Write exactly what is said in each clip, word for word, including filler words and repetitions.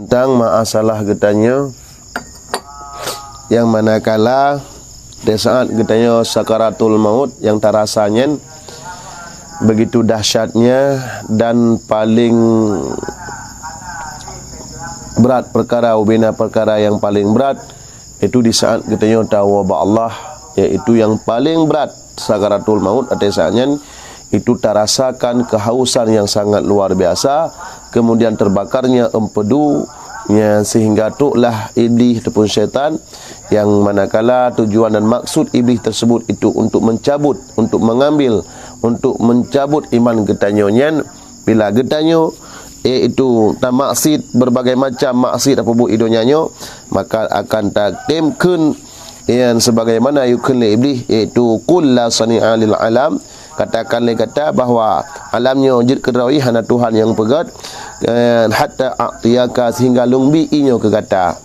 Teuntang masalah geutanyoe, nyang manakala di saat geutanyoe sakaratul maut nyang tarasa nyan begitu dahsyatnya dan paling berat perkara, ubena perkara nyang paling berat, itu di saat geutanyoe tawoe bak Allah, yaitu nyang paling berat sakaratul maut ateueh saat nyan, itu tarasakan kehausan yang sangat luar biasa, kemudian terbakarnya empedu, ya, sehingga troklah iblis ataupun syaitan, yang manakala tujuan dan maksud iblis tersebut itu untuk mencabut, untuk mengambil, untuk mencabut iman geutanyoe nyan. Bila geutanyoe, yaitu tamaksiet berbagai macam maksiet apa buet di donya nyoe, maka akan tatem kheun nyang sebagaimana yukheun lé iblis, yaitu qul la sani'a lil alam, katakan lé gata bahwa alam nyoe jeuet keudroe hana Tuhan nyang peugét, eh, hatta a'tiyaka, sehingga lôn bi inyoe keu gata.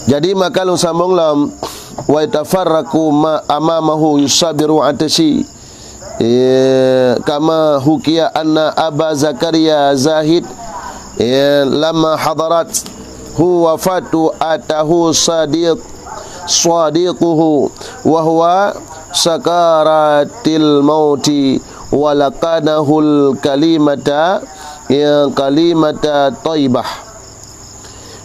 Jadi maka lôn sambung lom, wa tafarraqu ma amamahu yusabiru atasi. Eh, kama hukiya anna Aba Zakaria Zahid, eh, lama hadarat hu wafatu atahu sadiq sadiquhu wa huwa sakaratil mauti wa laqanahul kalimata, ya, kalimata thayyibah.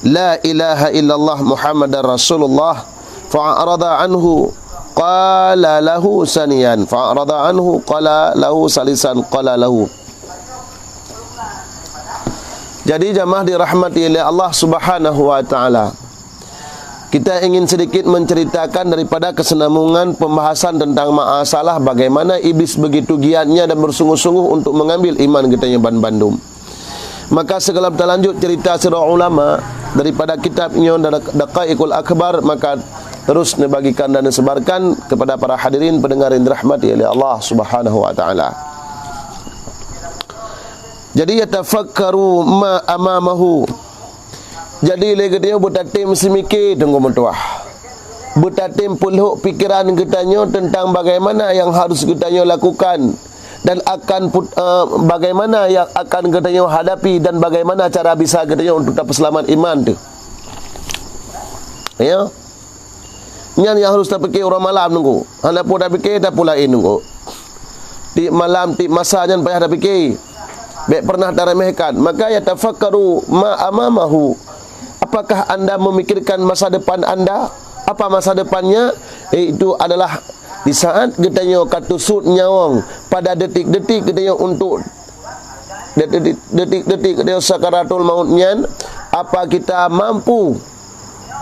La ilaha illallah Muhammadar Rasulullah, fa'arada anhu, qala lahu saniyan, fa'arada anhu, qala lahu salisan, qala lahu. Jadi jamaah dirahmati oleh Allah Subhanahu wa taala. Kita ingin sedikit menceritakan daripada kesinambungan pembahasan tentang masalah bagaimana iblis begitu giatnya dan bersungguh-sungguh untuk mengambil iman kita nyoe ban bandum. Maka sigohlom talanjut cerita sira ulama daripada kitab nyoe Daqaiqul Akhbar, maka terus neubagikan dan neusebarkan kepada para hadirin pendengar yang dirahmati oleh Allah Subhanahu wa taala. Jadi yatafakkaru ma amamahu. Jadi lé geutanyoe beutatem seumike teungku meutuah. Beutatem peulhok pikeran geutanyoe teuntang bagaimana nyang harus geutanyoe lakukan dan akan put-, eh, bagaimana nyang akan geutanyoe hadapi dan bagaimana cara bisa geutanyoe untuk tapeuseulamat iman teuh. Ya. Nyan nyang harus tapike uroe malam teungku. Hana peue tapike, tapue laén teungku. Tiep malam, tiep masa nyan payah tapike. Bék pernah taremehkan. Maka yatafakkaru ma amamahu. Apakah anda memikirkan masa depan anda? Apa masa depannya? Yaitu adalah di saat geutanyoe ka tusut nyawöng, pada detik-detik geutanyoe untuk detik-detik geutanyoe sakaratul maut nyan, apa kita mampu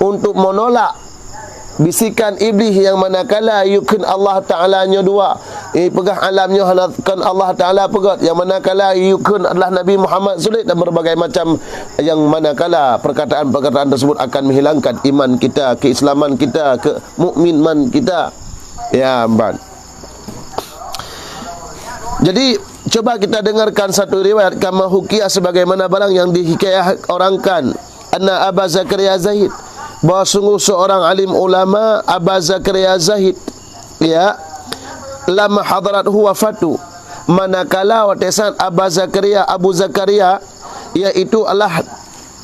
untuk menolak bisikan iblis yang manakala yukheun Allah Taala nyoe dua, eh, peugah alam nyoe hana kon Allah Taala peugét, yang manakala yukheun adalah Nabi Muhammad sulet dan berbagai macam yang manakala perkataan-perkataan tersebut akan menghilangkan iman kita, keislaman kita, kemukminan kita. Ya, ban. Jadi, coba kita dengarkan satu riwayat kama hukia sebagaimana barang yang dihikayah orangkan. Anna Aba Zakaria Zahid, bahwa sungguh seorang alim ulama Aba Zakaria Zahid, ya, lama hadarat huwa fatu, manakala watée saat Aba Zakaria, Abu Zakaria, yaitu Allah,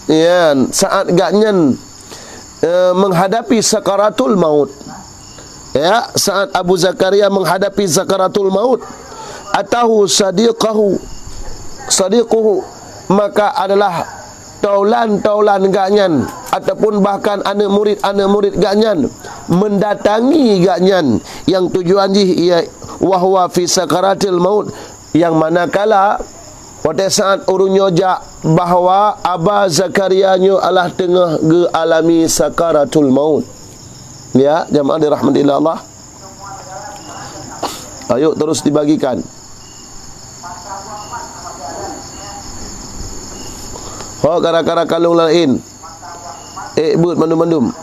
ya, saat gaknyan, eh, menghadapi sakaratul maut. Ya, saat Abu Zakaria menghadapi sakaratul maut, atahu sadiqahu, sadiquhu, maka adalah taulan-taulan gaknyan ataupun bahkan aneuk murid-aneuk murid gaknyan mendatangi gaknyan yang tujuan jih ia wahwa fi sakaratil maut, yang manakala watée saat ureuëng nyoe jak bahwa Aba Zakaria nyoe alah teungoh geualami sakaratul maut. Ya, jamaah dirahmati Allah. Ayo terus dibagikan. Ho gara-gara kalung laén. Eh, buet mandum-mandum.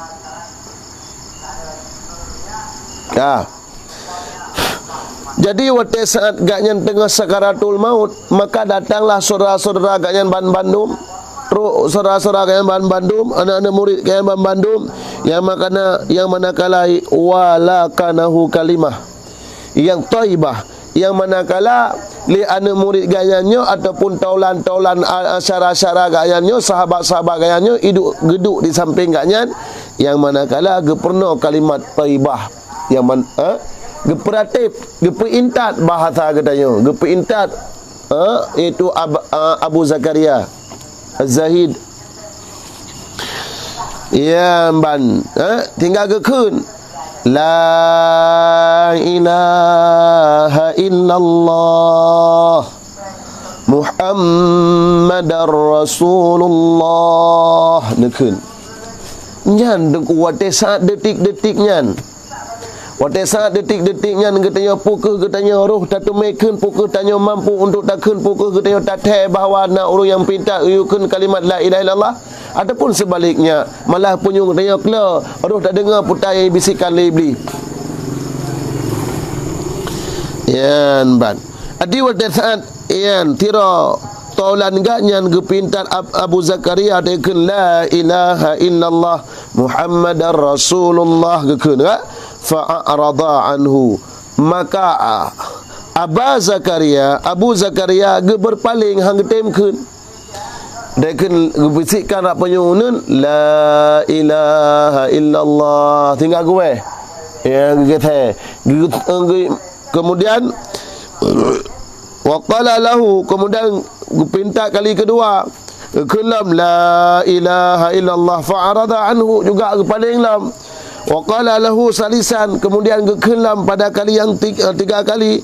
Ya. Jadi watée saat gaknyan teungoh sakaratul maut, maka datanglah syedara-syedara gaknyan ban bandum, trok syedara-syedara gaknyan ban bandum, aneuk-aneuk murid gaknyan ban bandum, yang makana, yang manakala walakanahu kalimah yang thaibah, Nyang manakala lé aneuk murit gobnyan nyoe ataupun taulan-taulan, a, a, syara-syara gobnyan nyoe, sahabat-sahabat gobnyan nyoe iduek, geuduek di sampéng gobnyan, nyang manakala geupeurunoe kalimat thaibah, nyang man-, ha? Geupeurateb, geupeuintat bahasa geutanyoe, geupeuintat, ha? Yaitu Ab-, a, Abu Zakaria Az-Zahid. Iya ban, ha? Tinggai geukheun, "La ilaha illallah Muhammadar Rasulullah." Neukheun. Nyan Teungku, watée saat detik-detik nyan, watée saat detik-detik nyan geutanyoe, peu kheueh geutanyoe roh tateumé kheun, peu kheueh tanyoe mampu untuk takheun, peu kheueh geutanyoe tathée bahwa na ureuëng nyang pinta geuyue kheun kalimat la ilaha illallah, ataupun seubaliknya, malah punyueng geutanyoe klo roh tadeungoe peue nyang jibisikkan lé Iblih. Nyan ban. Jadi watée saat nyan sidroe taulan gobnyan geupeuintat Ab-, Abu Zakaria, geukheun, "La ilaha illallah Muhammadar Rasulullah," geukheun, ka? Fa a'rada anhu. Maka, a, Aba Zakaria, Abu Zakaria geubeurpaléng, han geutem kheun. Geukheun, geubisikkan bak punyueng uneun, "La ilaha illallah." Tinggai geuwéh. Ya, geugeuthée. Geu-, geu-, kemudian, wa qala lahu, kemudian geupinta kali keudua. Geukheun lom, "La ilaha illallah," fa a'rada anhu, juga geupaléng lom. Wa qala lahu salisan, kemudian geukheun lom pada kali nyang ti-, eh, tiga kali.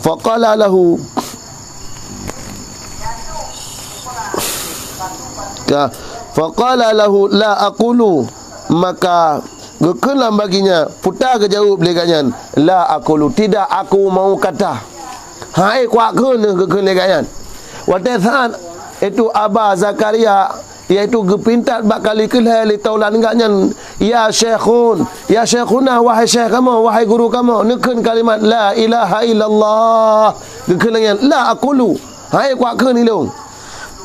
Fa qala lahu, ka, fa qala lahu, "La aqulu," maka geukheun lom baginya, peue geujaweueb lé gobnyan, "La aqulu," tidak aku mau kata. Hai kuak kheun, geukheun lé gobnyan. Watée saat itu Aba Zakaria, yaitu geupintat bak kali keulhée lé taulan gobnyan, "Ya Syaikhun, ya Syaikhuna, wahai syekh kamoe, wahai guru kamoe," neukheun kalimat la ilaha illallah. Geukheun lé gobnyan, "La aqulu," hai kuak kheun ilong.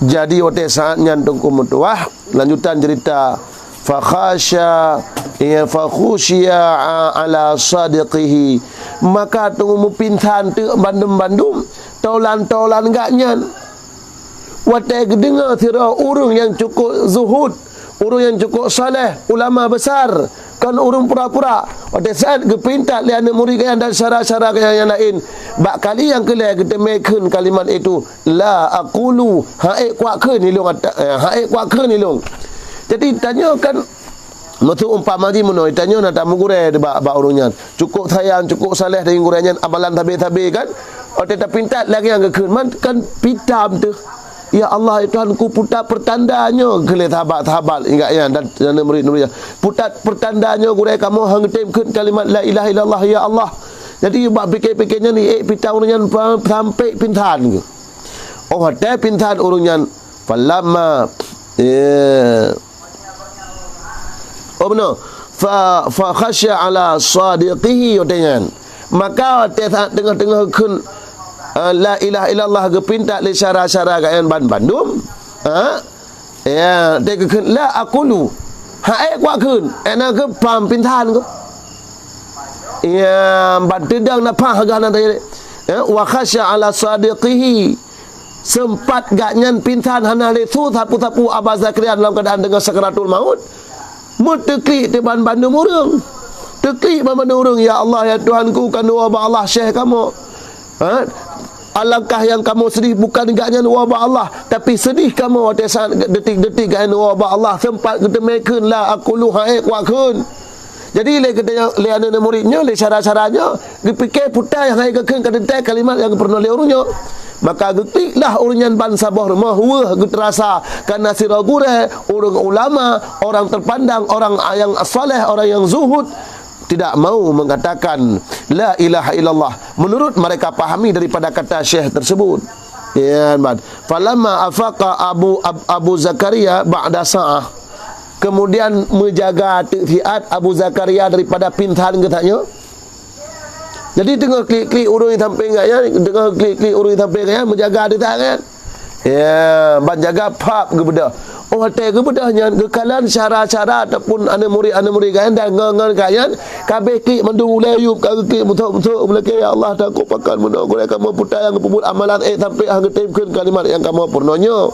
Jadi watée saat nyan Teungku meutuwah, lanjutan cerita, fa khasya, ya, fa khusya a-, ala sadiqihi. Maka Teungku meupingsan teuk bandum-bandum taulan-taulan gobnyan. Watée geudeungoe sidroe ureuëng nyang cukup zuhud, ureuëng nyang cukup saleh, ulama besar, kon ureuëng pura-pura. Watée saat geupintat lé aneuk murit gobnyan dan syara-syara gobnyan nyang laén, bak kali nyang keulhée geuteumé kheun kalimat itu, "La aqulu," hai kuak kheun ilong ata-, eh, hai kuak kheun ilong. Jadi tanyoe kan, meuseu umpama jih meunoe, tanyoe na tameugurée bak, bak ureuëng nyan. Cukup sayang, cukup saleh dan gurée nyan amalan sabe-sabe kan. Watée tapintat lagée nyang geukheun, man kan pinta teuh. "Ya Allah, ya Tuhanku, putat peurtanda nyoe," geukheun lé sahabat-sahabat ingat nyan dan, dan murit-murit nyan. "Putat peurtanda nyoe gurée kamoe han geutem kheun kalimat la ilaha illallah, ya Allah." Jadi bak pike-pike nyan, ék pinta ureuëng nyan pa-, sampoe pingsan. Oh, watée pingsan ureuëng nyan, falamma, eh, Oh, bunoe. Fa, fa khasya ala sadiqihi, watée nyan. Maka watée saat teungoh-teungoh kheun, eh, la ilaha illallah geupintat lé syara-syara gobnyan ban bandum, ha? Ya, watée geukheun, "La aqulu." Hai kuak kheun, eh, na keuh pam pingsan keuh. Ya, ban teudong na pah gah na tadi. Ya, wa khasya ala sadiqihi. Seumpat gobnyan pingsan hana lé su sapeue-sapeue Aba Zakaria dalam keuadaan deungon sakaratul maut. Meuteuklik teuh ban bandum ureuëng. Teuklik ban bandum ureuëng, "Ya Allah, ya Tuhanku, keuneuk woe bak Allah syekh kamoe." Ha? Alangkah nyang kamoe seudih bukan gobnyan woe bak Allah, tapi seudih kamoe watée saat detik-detik gobnyan woe bak Allah, seumpat geuteumé kheun, "La aqulu," hai kuak kheun. Jadi lé geutanyoe, lé aneuk murit nyoe, lé syara-syara nyoe, geupike putai hai geukheun ka teuntée kalimat nyang geupeurunoe lé ureuëng nyoe. Maka geukliklah ureuëng nyan ban saboh rumoh weueh geuteurasa, karena sidroe gurée, ureuëng ulama, orang terpandang, orang nyang saleh, orang nyang zuhud, tidak mau mengatakan la ilaha illallah menurut mereka pahami daripada kata syekh tersebut. Ya, ban. Falamma afaqa Abu, Ab-, Abu Zakaria ba'da sa'ah. Kemudian meujaga teuk siat Abu Zakaria daripada pingsan geutanyoe. Jadi teungoh klik-klik ureuëng sampéng gobnyan, teungoh klik-klik ureuëng sampéng gobnyan, meujaga teuk siat kan. Ya, ban jaga pap geubeudôh. Oh, watèe geubeudôh nyan, geukalon syedara-syedara ataupun aneuk murit-aneuk murit gobnyan dan ngon-ngon gobnyan, ka abéh klik mandum ulèe yup, ka geuklik meuthok-meuthok, meulakèe, "Ya Allah, takot pakon meunoe gurèe kamoe, peue nyang geupeubuet amalan ék sampoe han geutem kheun kalimat nyang kamoe peurunoe nyoe."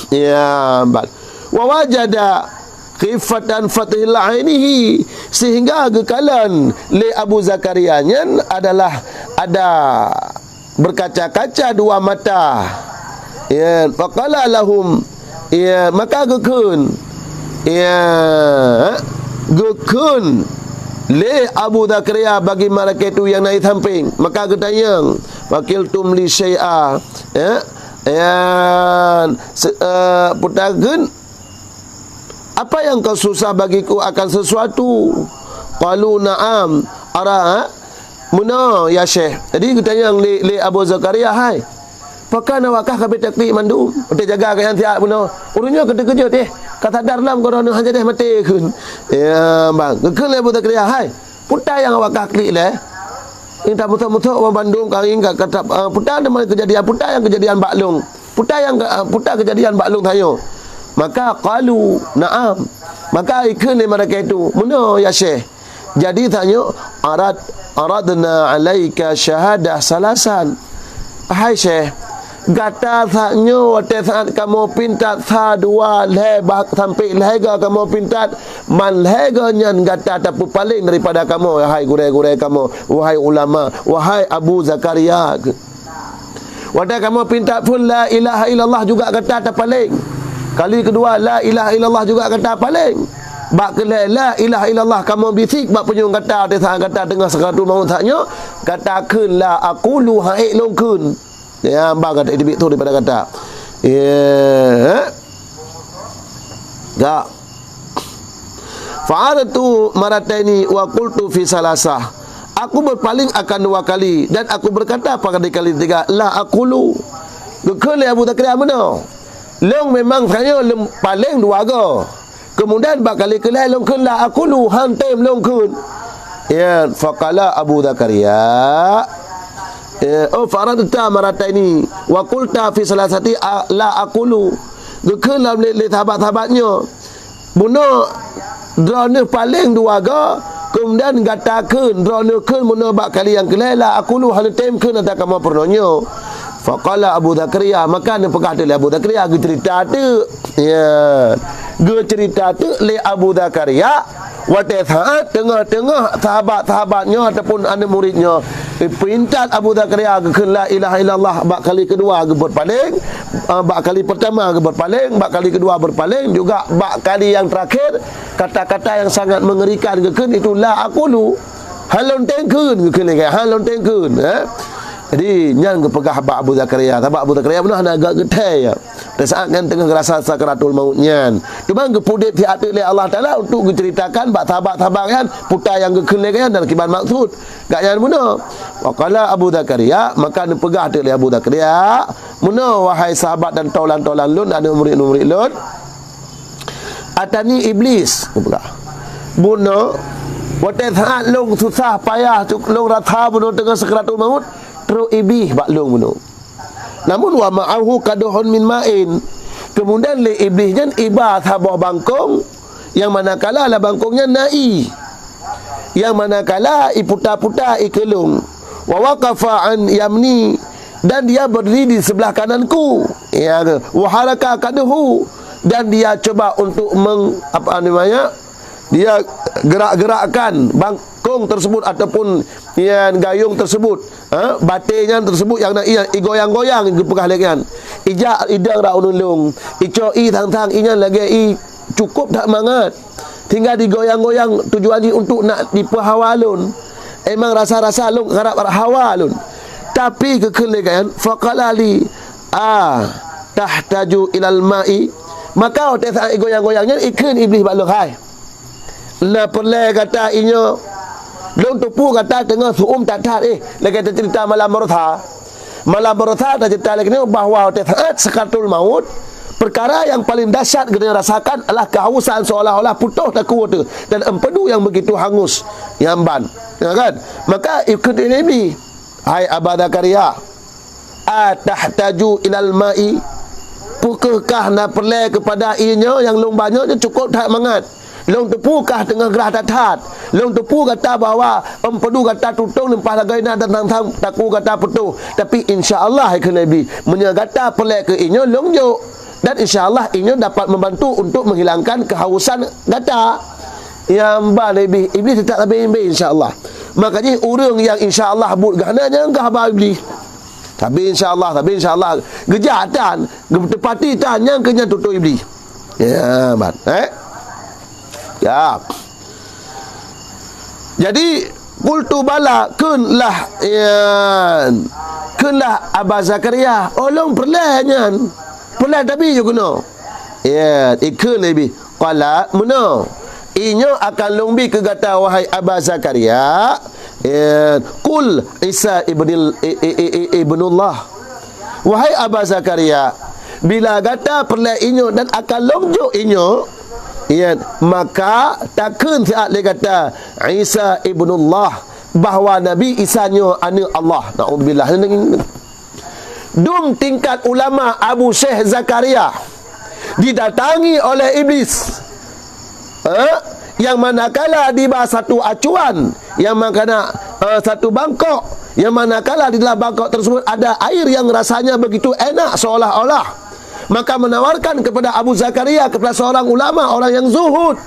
Ya, ban. Wa wajada khifatan fathil ainihi, sehingga geukalon lé Abu Zakaria nyan adalah ada berkaca-kaca dua mata. Ya, faqala lahum, ya, maka geukheun, ya, geukheun lé Abu Zakaria bagi malaikat tu nyang na di sampéng. Maka geutanyong, "Fakiltum li syai'a?" Ya, ya, se-, eh, peue takheun, "Apa yang kau susah bagiku akan sesuatu?" Qalu, "Na'am, ara, meunoe, ya Syekh." Jadi geutanyong lé, lé Abu Zakaria, "Hai, pakon awak kah ka abéh taklik mandum? Watèe jaga gobnyan siat meunoe. Ureueng nyoe ka teukeujot, eh, ka sadar lom keu droeneuh hana jadeh maté kheun." Ya, ban. Geukheun lé Abu Zakaria, "Hai, peue nyang awak kah klik lé? Nyang tamusoh-musoh banmandum kah ngieng ka, ka tap, ah, peue nyang keujadian, peue nyang keujadian bak lôn?" Peue nyang, ah, peue keujadian bak lôn tanyoe? Maka qalu, "Na'am." Maka geukheun lé malaikat tu, "Meunoe, ya Syekh. Jadi tanyoe arad, aradna alaika syahadah salasan." Hai Syekh, gata tanyoe watèe saat kamoe pintat sa, dua, lhèe, bah, sampoe lhèe goe kamoe pintat, ban lhèe goe nyan gata tapeupaleng daripada kamoe, wahai gurèe-gurèe kamoe, wahai ulama, wahai Abu Zakaria. Watèe kamoe pintat phôn la ilaha illallah juga gata tapaleng. Kali keudua la ilaha illallah juga gata paleng. Bak keulhèe la ilaha illallah kamoe bisik bak punyueng gata, watèe saat gata teungoh sakaratul maut saat nyoe, gata kheun la aqulu, han ék lôn kheun. Ya, ban gata teubiet thôn daripada gata. Ya. Ka. Fa'adtu marataini wa qultu fi salasah. Aku berpaling akan dua kali dan aku berkata pada kali ketiga, "La aqulu." Geukheun lé Abu Zakaria meunoe, "Lôn memang tanyoe lôn paleng dua goe. Kemudian bak kali keulhèe lôn kheun la aqulu, han tem lôn kheun." Ya, faqala Abu Zakaria, ya, oh, "Fa'adta marataini wa qulta fi salasati a-, la aqulu." Geukheun lom lé, lé sahabat-sahabat nyoe, "Bunoe droeneuh paleng dua goe, kemudian gata kheun, droeneuh kheun bunoe bak kali nyang keulhèe, la aqulu, hana tem kheun ata kamoe peurunoe nyoe." Faqala Abu Zakaria, maka neupeugah teuk lé Abu Zakaria, geuceurita teuk. Ya. Geuceurita teuk lé Abu Zakaria, watèe saat teungoh-teungoh sahabat-sahabat nyoe ataupun aneuk murit nyoe, pintat Abu Zakaria geukheun la ilaha illallah bak kali keudua geubeuet paleng, ah, bak kali peurtama geubeuet paleng, bak kali keudua beuet paleng, juga bak kali nyang teurakhir, kata-kata nyang sangat meungerikan geukheun itu, "La aqulu." Han lôn tem kheun, geukheun lé gobnyan, han lôn tem kheun, eh. Jadi, nyan geupeugah bak Abu Zakaria, sabab Abu Zakaria meunan hana gèt geuthèe, ya. Pada saat nyan teungoh geurasa sakaratul maut nyan. Teuma geupeudép siat teuk lé Allah Taala untuk geuceuritakan bak sahabat-sahabat nyan, peue nyang geukheun lé gobnyan dan kiban maksud gobnyan meunoe. Wa qala Abu Zakaria, maka neupeugah teuk lé Abu Zakaria, "Meunoe, wahai sahabat dan tolan-tolan lôn, aneuk murit-murit lôn, atani Iblis," geupeugah. "Bunoe, watèe saat lôn susah payah, lôn rasa bunoe teungoh sakaratul maut, trok Iblis bak lôn bunoe. Namun wa ma'ahu qadhun min ma'in." Kemudian lé Iblis nyan iba saboh bangkông, nyang manakala lam bangkông nyan na ie. Nyang manakala iputa-puta ie keu lôn. "Wa waqafa an yamni," dan dia berdiri di sebelah kananku. Ya, "wa haraka qadhuhu," dan dia cuba untuk meng-, apa namanya, dia gerak-gerakkan bangkông tersebut ataupun, ya, gayung tersebut. Ha, batèe nyan tersebut nyang na ie, igoyang-goyang geupeugah lé nyan. Ijak idong rot u lôn, icok ie thang-thang, ie nyan lagèe ie cukôp that mangat. Tinggai digoyang-goyang tujuan jih untuk nak dipeuhawa lôn. Emang rasa-rasa lôn karab hawa lôn. Tapi geukheun lé gobnyan, faqala li, "A tahtaju ilal ma'i?" Maka watèe saat igoyang-goyang nyan, ikheun Iblis bak lôn, "Hai, na peureulèe gata ie nyoe? Lôn teupeue gata teungoh seu-uem that-that, eh, lagèe teuceurita malam baroesa." Malam baroesa teuceurita lagèe nyoe bahwa watèe saat sakaratul maut, peukara nyang paleng dahsyat geutanyoe rasakan adalah kehausan seolah-olah putôh takue teuh dan empedu nyang begitu hangus nyan ban. Ya kan? Maka ikheun Iblis, "Hai Aba Zakaria, a tahtaju ilal ma'i?" Peu kheueh kah na peureulée keupada ie nyoe nyang lôn ba nyoe, nyoe cukôp that mangat. Lôn teupeue kah teungoh grah that-that. Lôn teupeue gata bahwa empeue gata tutong leupah lagée na dan sang-sang takue gata putôh. Tapi insya Allah, kheun Nabi, meunyoe gata peureulée keu ie nyoe, lôn jok. Dan insya Allah, ie nyoe dapat membantu untuk menghilangkan kehausan gata. Nyang ba Nabi, Iblih teutap sabe-sabe insya Allah. Makajih ureuëng nyang insya Allah buet geuh na, nyan keuh haba Iblih. Sabe insya Allah, sabe insya Allah. Geujak tan, geuteupati tan, nyan keuh nyan tutoe Iblih. Ya, ban. Eh? Ya. Jadi, qultu bala, kheun lah, ya, kheun lah Aba Zakaria, oh, lôn peureulée nyan. Peureulée tabi ju keunoe. Ya, ikheun Nabi. Qala, meunoe. Ie nyoe akan lôn bi keu gata, wahai Aba Zakaria. Ya, qul Isa ibnil, i, i, i, i, ibnullah. Wahai Aba Zakaria, bila gata peureulée ie nyoe dan akan lôn jok ie nyoe, ya, maka takheun siat lé gata Isa ibnullah, bahwa Nabi Isa nyoe aneuëk Allah. Naudzubillah. Dum tingkat ulama Abu Syekh Zakaria didatangi oleh Iblis. Eh, yang manakala diba satu acuan, yang manakala, eh, satu bangkok, yang manakala di dalam bangkok tersebut ada air yang rasanya begitu enak seolah-olah. Maka menawarkan kepada Abu Zakaria, kepada seorang ulama, orang yang zuhud.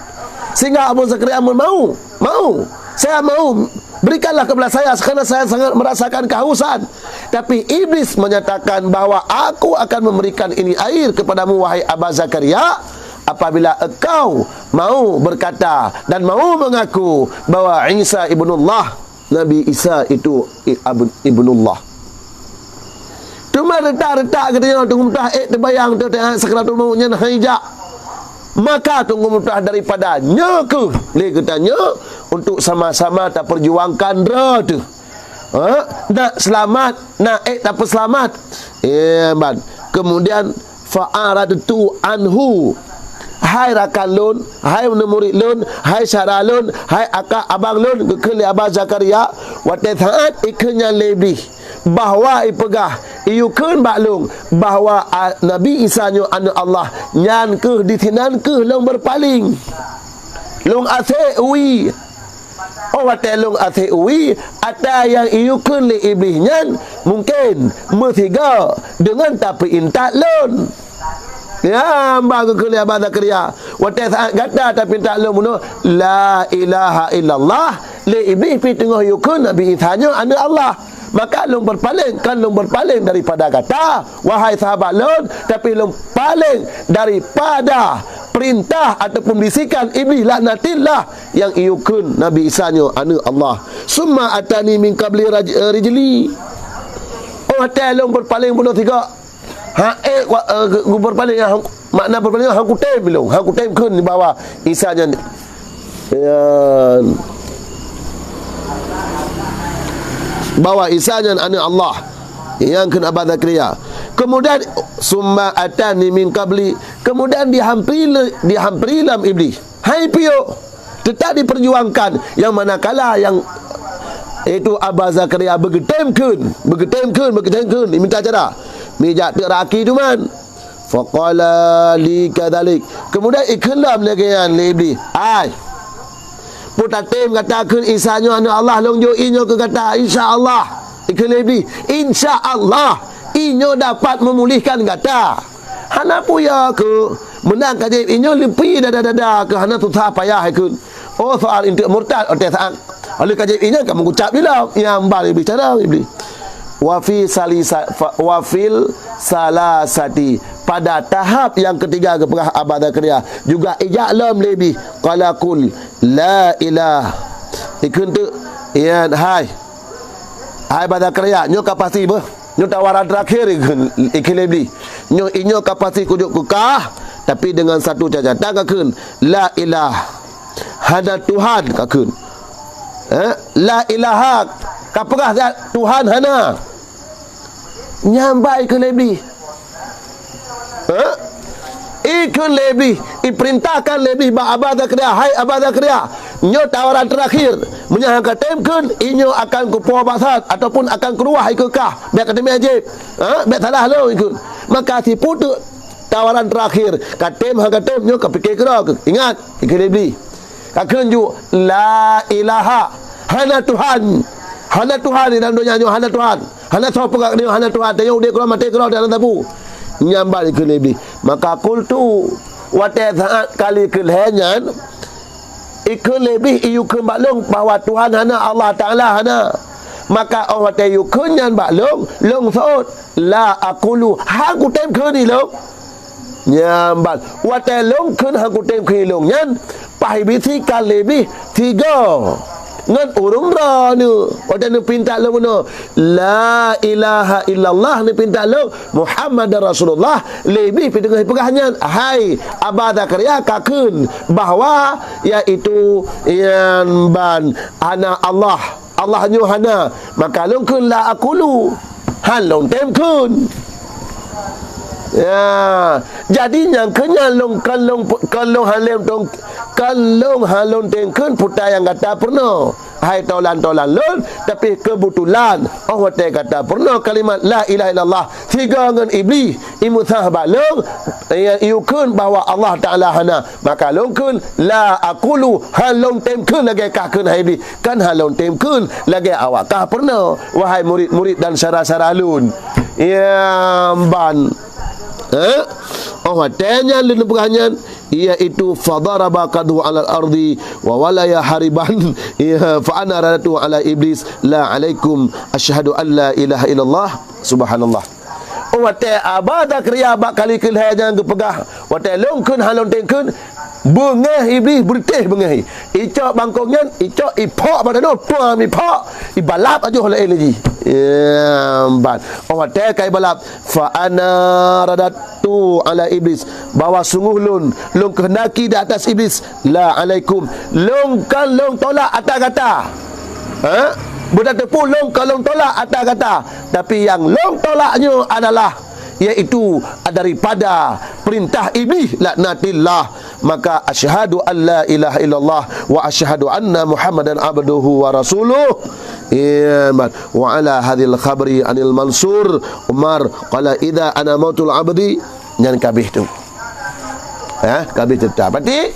Sehingga Abu Zakaria mau, mau. Saya mau, berikanlah kepada saya, karena saya sangat merasakan kehausan. Tapi Iblis menyatakan bahwa aku akan memberikan ini air kepadamu, wahai Aba Zakaria, apabila engkau mau berkata dan mau mengaku bahwa Isa ibnullah, Nabi Isa itu i-, abun-, ibnullah. Teuma retak-retak geutanyoe teungoh meutuah ék teubayang teuh, teuh sakratul maut nyan hai jak. Maka teungoh meutuah daripada nyoe keuh lé geutanyoe untuk sama-sama taperjuangkan droe teuh. Ha? Nak seulamat, nak ék tapeuseulamat. Eh, ban. Kemudian, fa'aradtu anhu. Hai rakan lôn, hai murit lôn, hai syedara lôn, hai akak abang lôn, geukheun lé Aba Zakaria, watée saát ikheun nyan lé Iblih, bahwa ipeugah, iyue kheun bak lôn, bahwa, a, Nabi Isa nyoe aneuëk Allah, nyan keuh disinan keuh lôn beurpaléng. Lôn asée wie. Oh, watée lôn asée wie, ata nyang iyue kheun lé Iblih nyan mungken meusigoe deungon tapeuintat lôn. Ya, bah geukheun lé Aba Zakaria, watée saát gata tapeuintat lôn bunoe, la ilaha illallah, lé Iblih pih teungoh yue kheun Nabi Isa nyoe aneuëk Allah. Maka lôn beurpaléng, kon lôn beurpaléng daripada gata, wahai sahabat lôn, tapi lôn paléng daripada peurintah ataupun bisikan Iblih laknatillah nyang iyue kheun Nabi Isa nyoe aneuëk Allah. Summa atani min qabli raj-, eh, rijli. Oh, watée lôn beurpaléng bunoe sigoe. Ha, ék, wa-, eh, ge-, geubeurpaléng, ha, makna beurpaléng, han kutem lôn, han kutem kheun bahwa Isa nyan, nyan, bahwa Isa nyan aneuëk Allah. Nyang kheun Aba Zakaria. Kemudian, summa atani min qabli. Kemudian dihampiri, dihampiri lom Iblih. Hai piôh, teutap diperjuangkan. Yang manakala yang, yaitu Aba Zakaria beugeutem kheun, beugeutem kheun, beugeutem kheun, diminta cara. Mijak teuk raki tu man. Faqala li kadzalik. Kemudian ikheun lom lagée nyan lé Iblih. Ai. Peue tatem gata kheun Isa nyoe aneuëk Allah, lôn jok ie nyoe keu gata, insya Allah. Ikheun lé Iblih, insya Allah, ie nyoe dapat memulihkan gata. Hana peue ya keuh, meunan ka jép ie nyoe leupie dada-dada keuh, hana susah payah kheun. Oh, soal intuk murtad, watée saát. Oleh ka jép ie nyan ka meugucap ilom, nyang ba Iblih cara Iblih. Wa fi salisa-, fa-, wa fil salasati. Pada tahap yang ketiga geupeugah Aba Zakaria, juga ijak lom lé Iblih. Qala qul la ilah. Ikheun teuk, ya, hai. Hai Aba Zakaria, nyoe ka pasti beuh. Nyoe tawaran terakhir ikheun, ikheun lé Iblih. Nyoe, inyoe ka pasti kujok keu kah, tapi dengan satu catatan ka kheun, la ilah. Hana Tuhan ka kheun. Eh? La ilaha, ka peugah that Tuhan hana. Nyan ba ikheun lé Iblih. Ha? Ikheun lé Iblih, iperintahkan lé Iblih bak Aba Zakaria, hai Aba Zakaria, nyoe tawaran terakhir. Meunyoe han katem kheun, inyoe akan kupoh basat ataupun akan kuruwah ikheun kah, bék kateumé jép. Ha? Bék salah lôn ikheun. Maka siputeuk tawaran terakhir. Ka tem, hana ka tem, nyoe ka pike keudroe. Ingat, ikheun Iblih. Ka kheun ju, "La ilaha." Hana Tuhan. Hana Tuhan di dalam donya nyoe, hana Tuhan. Hana soe peugah nyoe hana Tuhan. Tanyoe udeb keudroe, maté keudroe dalam sabu. Nyan ban ikheun Iblih. Maka qultu, watée saat kali keu lhée nyan, ikheun Iblih iyue kheun bak lôn bahwa Tuhan hana, Allah Taala hana. Maka óh watée iyue kheun nyan bak lôn, lôn seuôt, "La aqulu," han kutem kheun ilôn. Nyan ban, watée lôn kheun han kutem kheun ilôn nyan, paih bisi ka leubeh tiga ngon ureuëng droeneuh. Watée neupinta lôn bunoe, "La ilaha illallah," neupinta lôn, "Muhammadar Rasulullah," leubeh pih teungoh peugah nyan, hai Aba Zakaria ka kheun bahwa, yaitu nyan ban hana Allah. Allah nyoe hana, maka lôn kheun la aqulu, han lôn tem kheun. Ya, jadi nyang kheun nyan lôn, kon lôn, kon lôn han lôn tem, kon lôn han lôn tem kheun peue nyang gata peurunoe, hai tolan-tolan lôn, tapi keubeutulan óh watée gata peurunoe kalimat la ilaha illallah, sigoe ngon Iblih, imeusah bak lôn, ya, iyue kheun bahwa Allah Taala hana. Maka lôn kheun, "La aqulu," han lôn tem kheun lagée kah kheun hai Iblih, kan han lôn tem kheun lagée awak kah peurunoe, wahai murit-murit dan syedara-syedara lôn. Ya, ban. Eh? Óh watée nyan lôn peugah nyan, yaitu fadaraba qadhu alal ardi wa walaya hariban. Ya, fa ana radatu ala iblis, "La alaikum, asyhadu an la ilaha illallah." Subhanallah. Oh, watée Aba Zakaria bak kali keu lhée nyan geupeugah, watée lôn kheun han lôn tem kheun, beungéh Iblih, beureutéh beungéh. Icok bangkong nyan, icok iphok bak tanoh, tuam iphok, ibalap ajoh lé lé jih. Ya, ban. Oh, watée ka ibalap, fa ana radatu ala iblis, bahwa sungguh lôn, lôn keuhendaki di atas iblis, la alaikum, lôn kan lôn tolak ata gata. Ha? Beutateupeue lôn ka lôn tolak ata gata, tapi nyang lôn tolak nyoe adalah, yaitu daripada peurintah Iblih laknatillah. Maka asyhadu an la ilaha illallah wa asyhadu anna Muhammadan abduhu wa rasuluh. Iman. Wa ala hadzal khabari anil Mansur Umar qala idza ana mautul abdi, nyan kabeh tu. Ha, kabeh teutap. Berarti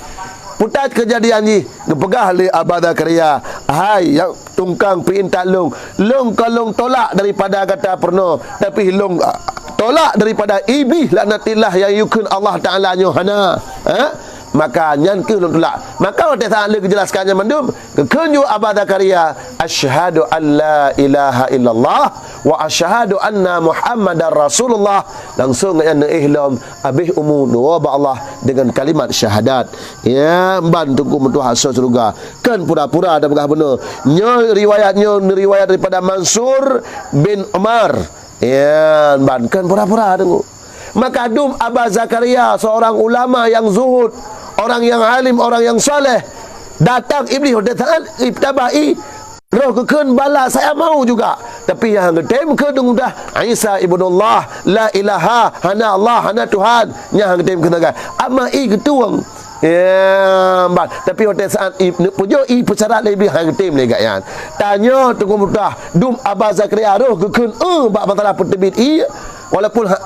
putat keujadian jih geupeugah lé Aba Zakaria, hai nyang tungkang peuintat lôn, lôn ka lôn tolak daripada gata peurunoe, tapi lôn, ah, tolak daripada Iblih laknatillah nyang yue kheun Allah Taala nyoe hana. Ha? Maka nyan keuh lôn tolak. Maka watée saat lheueh geujeulaskan nyan mandum, geukheun ju Aba Zakaria, "Asyhadu an la ilaha illallah wa asyhadu anna Muhammadar Rasulullah." Langsong nyan neuéh lom, habéh umu neuwoe bak Allah deungon kalimat syahadat. Ya, ban Teungku meutuah asoe syeuruga. Kan pura-pura tapeugah bunoe. Nyoe riwayat nyoe riwayat daripada Mansur bin Umar. Ya, ban kan pura-pura Teungku. Maka dum Aba Zakaria, seorang ulama yang zuhud, orang yang alim, orang yang saleh, datang Iblih, watée saat itabai, roh geukheun, "Bala, saya mau juga." Tapi nyang geutem kheun mudah, "Isa ibnullah, la ilaha, hana Allah, hana Tuhan." Nyang geutem kheun sagai. Ama i geutueng. Ya, ban. Tapi watée saat i, peujeuet i peusyarat lé Iblih, han geutem lé gobnyan. Tanyoe Teungku meutuah, dum Aba Zakaria roh geukheun, eh, bak masalah peuteubiet i, walaupun ha,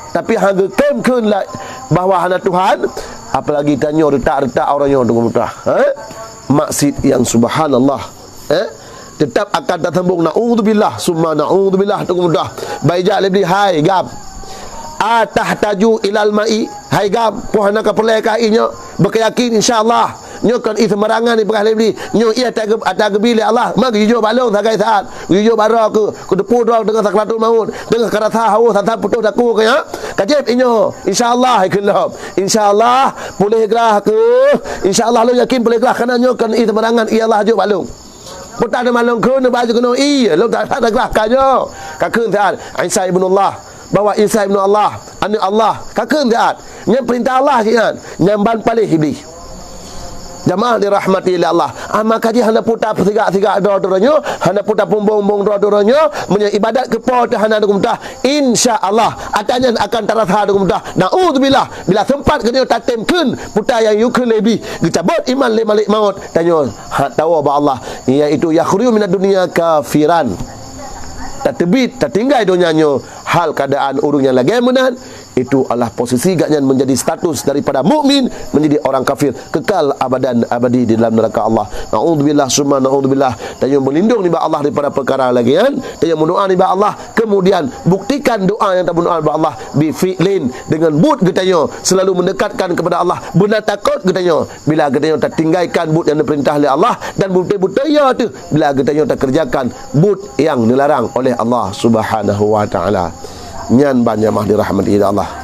tapi han geutem kheun la, bahwa hana Tuhan, apalagi tanyoe retak-retak ureuëng nyoe Teungku meutuah. Ha? Maksiat yang subhanallah. Eh? Tetap akan tasambong, naudzubillah, summa naudzubillah, Teungku meutuah. Baijak lé Iblih, hai GAM. Atahtaju ilal ma'i, hai GAM, peue hana kapeureulée kah i nyoe? Beukayakin, insya Allah. Nyoe kon i seumbarangan ipeugah lé Iblih. Nyoe i ata geu-, ata geubi lé Allah. Ma geujujok bak lôn sagai saat. Geujujok bak droe keu, keu teupeu droe deungon sakratul maut. Deungon ka rasa haus, rasa putôh takue keu nyan. Ka jieb i nyoe. Insya Allah, ikheun lom. Insya Allah, puléh grah keuh. Insya Allah, lôn yakin puléh grah. Kana nyoe kon i seumbarangan, i Allah jok bak lôn. Peue ta neumalon kheun, neuba jeuet keunoe, iya, lôn ka that teugrah ka nyoe. Ka kheun siat, Isa ibnullah, bahwa Isa ibnu Allah, aneuëk Allah. Ka kheun siat, nyan peurintah Allah siat, nyan ban paléh Iblih. Jamaah dirahmati lé Allah. Ah, maka jih hana peue tapeusigak-sigak droe-droe nyoe, hana peue tapeumbong-bong droe-droe nyoe, meunyoe ibadat keu Po teuh hana geupeugah, insya Allah, ata nyan akan tarasa geupeugah. Naudzubillah, bila seumpat geutanyoe tatem kheun peue nyang yue kheun lé Iblih, geucabot iman lé malaikat maut, tanyoe ha tawoe bak Allah, yaitu yakhruju minad dunya kafiran. Tateubiet, tatinggai donya nyoe hal keuadaan ureuëng nyang lagée meunan, Itu adalah posisi gobnyan menjadi status daripada mukmin menjadi orang kafir, kekal abadan abadi di dalam neraka Allah. Naudzubillah summa naudzubillah. Tanyoe berlindung nibak Allah daripada perkara lagèe nyan. Tanyoe meudoa nibak Allah, kemudian buktikan doa nyang tadoa nibak Allah bi fi'lin, dengan buet geutanyoe selalu mendekatkan kepada Allah, beuna takot geutanyoe. Bila geutanyoe tatinggaikan buet nyang diperintah lé Allah dan beutôi-beutôi ya teuh bila geutanyoe takerjakan buet nyang dilarang oleh Allah Subhanahu wa Taala. Nyan ban jamaah dirahmati Allah.